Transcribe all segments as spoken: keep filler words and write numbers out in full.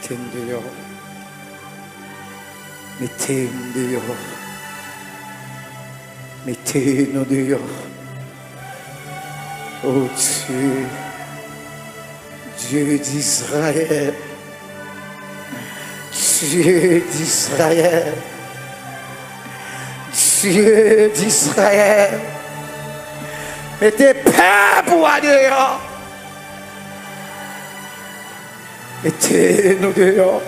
Mete m deyò. Mete m deyò. Mete nou deyò. O Dye, Dye Dizrayèl, Dye Dizrayèl, Dye Dizrayèl, mete pèp ou a deyò. Mete nou deyò.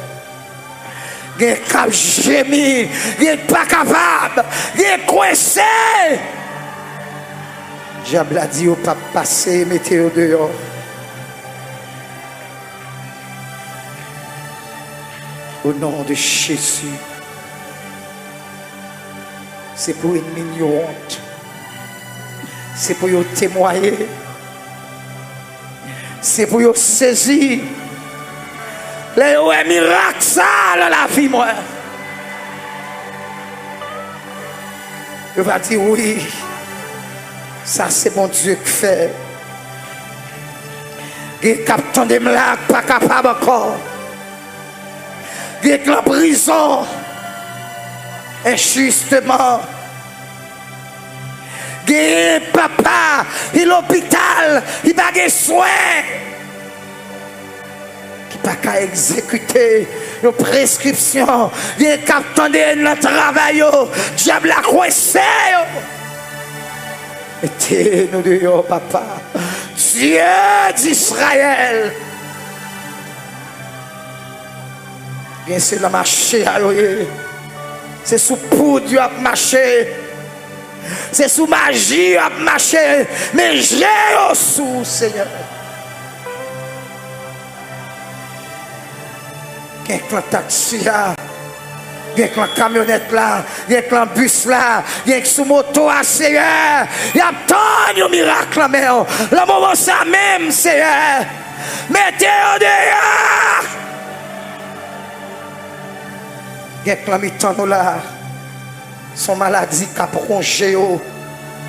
Gen k ap jemi, gen k pa kapab, gen k kwense. Dyab la di yo p ap pase, mete yo deyò. O non de Jezi. Se pou ènmi n yo wont. Se pou yo temwaye. Se pou yo sezi. Lè yo wè mirak sa a nan lavi mwen, yo va di, wi, sa se Bondye k fè. Gen k ap tande m la k pa kapab ankò. Gen k nan prizon enjisteman. Gen papa ki lopital, ki pa gen swen, ki pa ka egzekite yon preskripsyon. Gen k ap tande nan travay yo, dyab la kwense yo. Mete nou deyò, papa. Dye Dizrayèl. Gen se nan mache a yo ye. Se sou poud yo ap mache. Se sou maji yo ap mache. Men je yo sou ou, Senyè. Gen k lan taksi a, gen k lan kamyonèt la, gen k lan bis la, gen k sou moto a, Seyè. Y ap tann yon mirak nan men w. Nan moman sa menm, Seyè, mete yo deyò. Gen k lan mitan nou la. Se yon maladi k ap wonje yo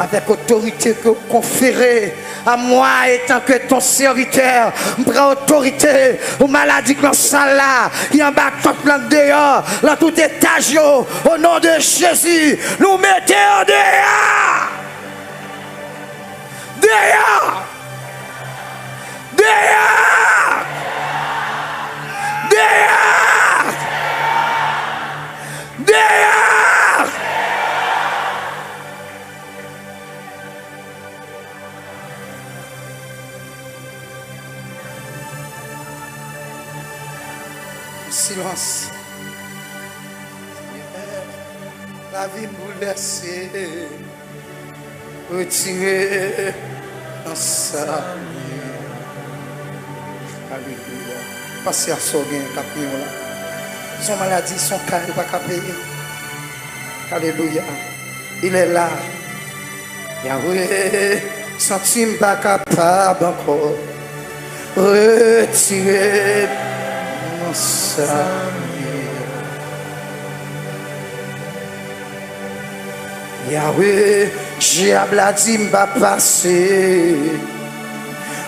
avèk otorite ke w konfere a mwa, etan ke ton sèvitè. M pran otorite pou maladi k lan sal la, ki anba tant lan, k deyò, lan tout etaj yo. O non de Jezi, nou mete yo deyò! Deyò! Deyò! Deyò! Deyò! Silans. Lavi m boulvèse. Retire nan sa m ye. Alelouya. Pase a sa w gen k ap miyon la. Se yon maladi, se yon ka yo pa ka peye. Alelouya. Il est là. Yahweh, santi m pa kapab ankò. Retire m nan sa m ye. Yahweh, dyab la di m pa pase.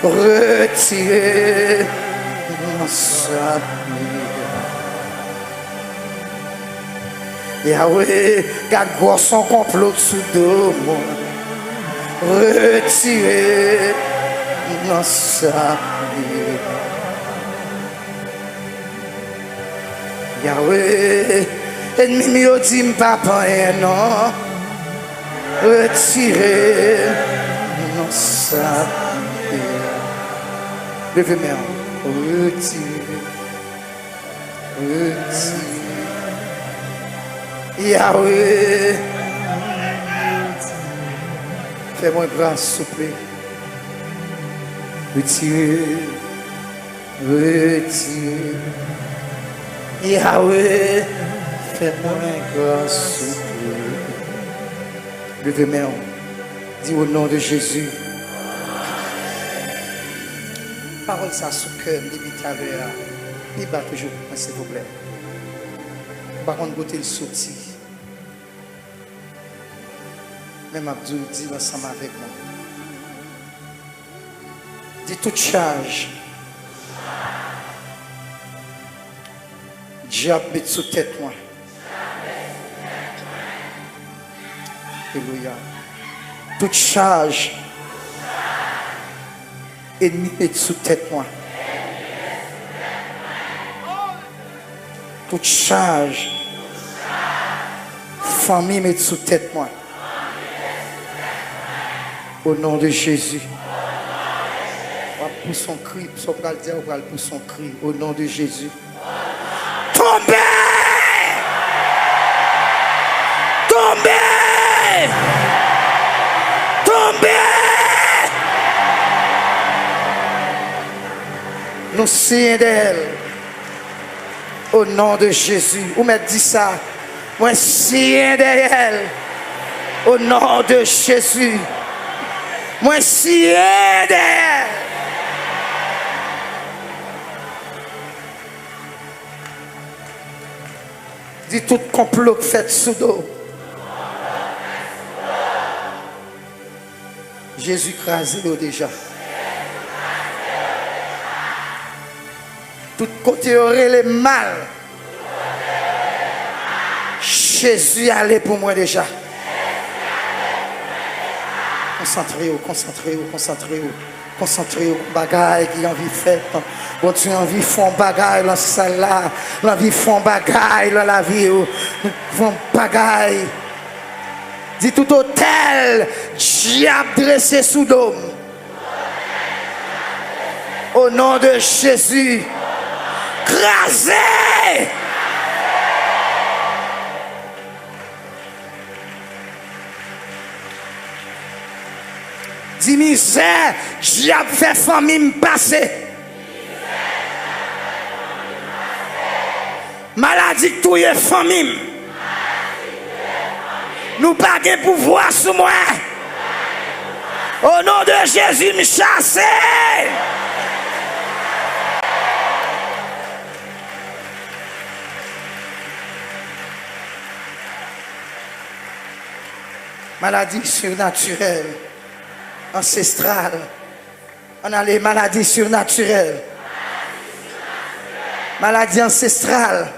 Retire m nan sa m ye. Yahweh, gad gwòs yon konplo sou do mwen. Retire m nan sa m ye. Yahweh, ènmi m yo di m pa pa anyen non. Retire m nan sa m ye. Leve men w. Retire. Retire. Yahweh, fè mwen gras, souple. Retire. Retire. Yahweh, fè mwen gras, souple. Leve men w. Di, o non de Jezi. Pawòl sa sou kè m depi talè a. Li ba toujou pou mwen, silvouplè. M pa konn kote l soti. Men m ap di w, di l ansanm avèk mwen. Di, tout chaj Dyab met sou tèt mwen. Alelouya. Tout chaj enmi met sou tèt mwen. Tout chaj fanmi met sou tèt mwen. Au nom de Jésus. W ap pouse yon kri, sa w pral di a, ou pral pouse yon kri. Au nom de Jésus. Tonbe! Tonbe! Tonbe! Nou siyen dèyè l. Au nom de Jésus. Ou mèt di sa. Mwen siyen dèyè l. Au nom de Jésus. Mwen siyen dèyè l. Di tout konplo k fèt sou do. Jezi kraze yo deja. Tout kote yo rele m mal, Jezi ale pou mwen deja. Konsantre w, konsantre w, konsantre w. Konsantre w pou bagay ki anvi fèt. Bondye anvi fè yon bagay nan sal la. L anvi fè yon bagay nan lavi w. Fè yon bagay. Di tout otèl dyab drese sou do m. Au nom de Jésus. Kraze! Di mizè dyab fè fanmi m pase. Maladi k touye fanmi m. Nou pa gen pouvwa sou mwen. O non de Jezi, m chase. Maladi sirnatirèl, ansestral. Ann ale, maladi sirnatirèl. Maladi ansestral.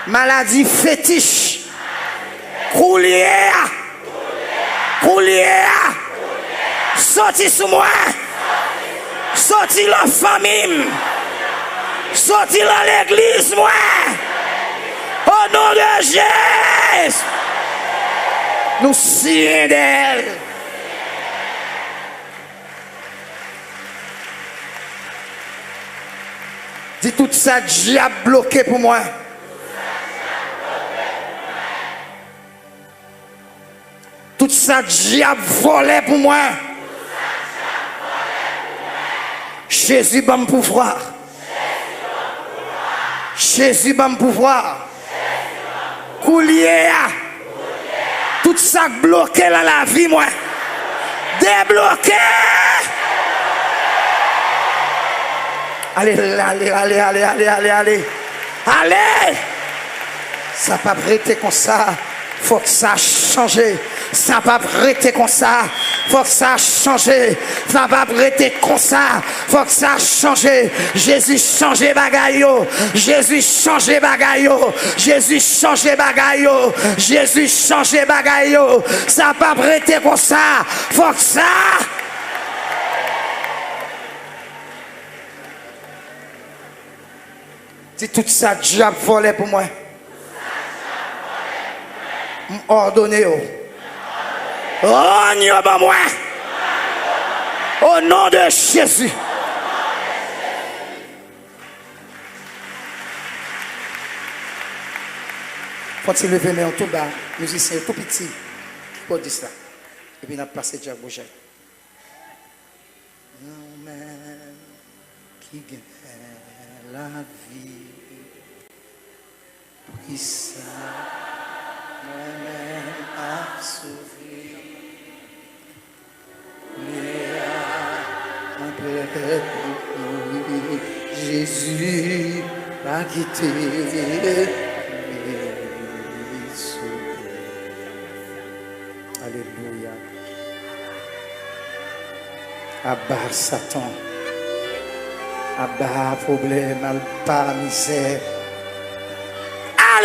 Maladi fetich. Koulye a. Koulye a. Soti sou mwen. Soti lan fanmi m. Soti lan legliz mwen. O non de Jezi. Nou siyen dèyè l. Di tout sa dyab bloke pou mwen. Tout sa dyab vòlè pou mwen. Jezi ban m pouvwa. Jezi ban m pouvwa. Koulye a, tout sa k bloke nan lavi mwen, debloke. Ale, ale, ale, ale, ale, ale, ale. Ale! Sa p ap rete konsa. Fòk sa chanje. Sa p ap rete konsa. Fòk sa chanje. Sa p ap rete konsa. Fòk sa chanje. Jezi chanje bagay yo. Jezi chanje bagay yo. Jezi chanje bagay yo. Jezi chanje bagay yo. Sa p ap rete konsa. Fòk sa. Di tout sa dyab vòlè pou mwen. M òdone yo. Rann yo ban mwen. O non de Jezi. Fò ti leve men yo tou ba, mizisyen yo tou piti, kibòdis la. Epi n ap pase djab woujay. Mwen menm ki gen lavi, poukisa mwen menm ap soufri? Koulye a, mwen prèt pou mouri. Jezi, pa kite m souple. Alelouya. Aba Satan. Aba pwoblèm, aba mizè.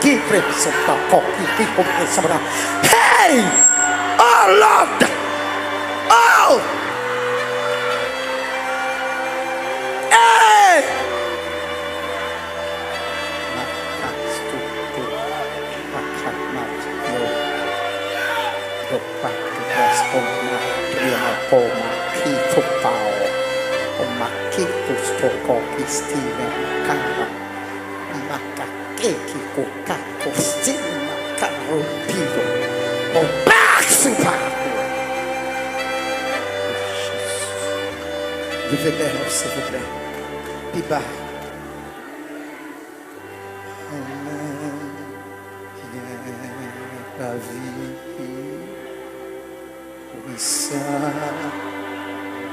Kiki Presopa Koki Kiko Presopa. Hey! Oh Lord! Oh! Hey! Makastutu, Makamatio, Dopatu, Brascoma, Triapo, Makito Pao, Makitus Toko, Pistina, Kara, Makakeki, Koka, Kostin, Makarobio, Obaxipa. Leve men w, silvouplè. Pi ba. Amèn. Byen pa viv pou sa,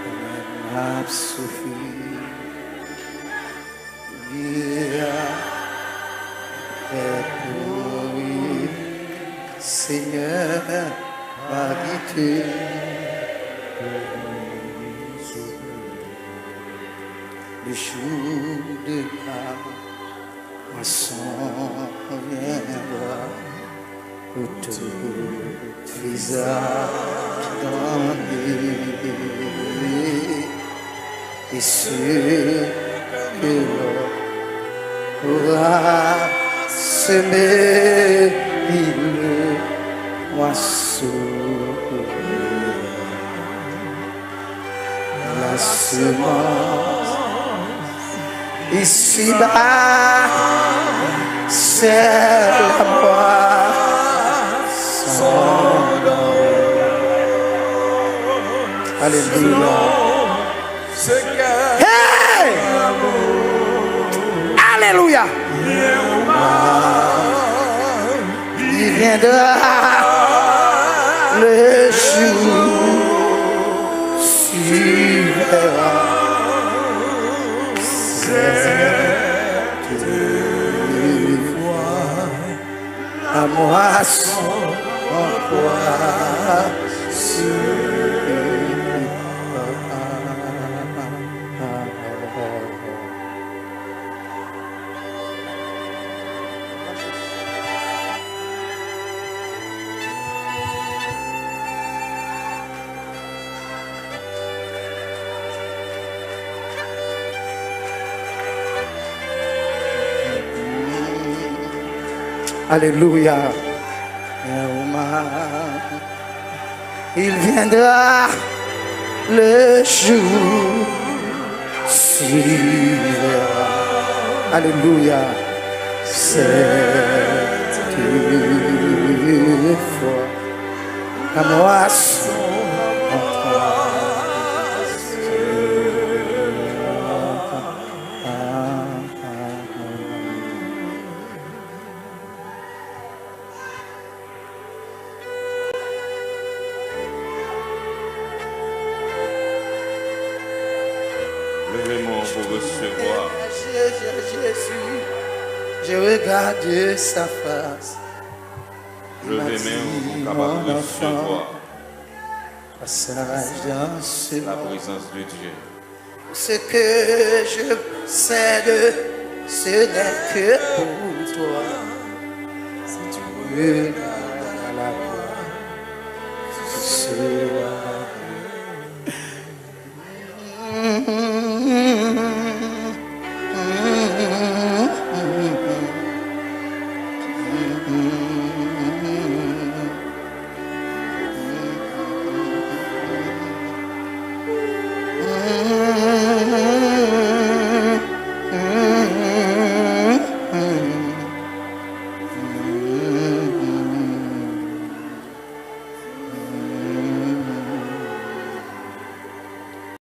amèn, m ap soufri. Priye a fè pou mouri, Senyè, pa kite pou mouri. Le jour de la moisson viendra, où tout visage donné, et ceux que l'on aura semé mille moisseaux. La semence ici-bas, c'est la moisson. Alléluia. Hey! Alléluia. Il viendra le jour, tu verras cette fois la moisson en croissance. Alléluia. Il viendra le jour, tu verras. Alléluia. Cette fois, la moisson en croissance. Leve men w pou resevwa. Jésus, je regarde sa face. Leve men w pou w kapab resevwa. Passage dans ce monde. La présence de Dieu. Ce que je possède, ce n'est que pour toi. Si tu regardes à la croix, tout ce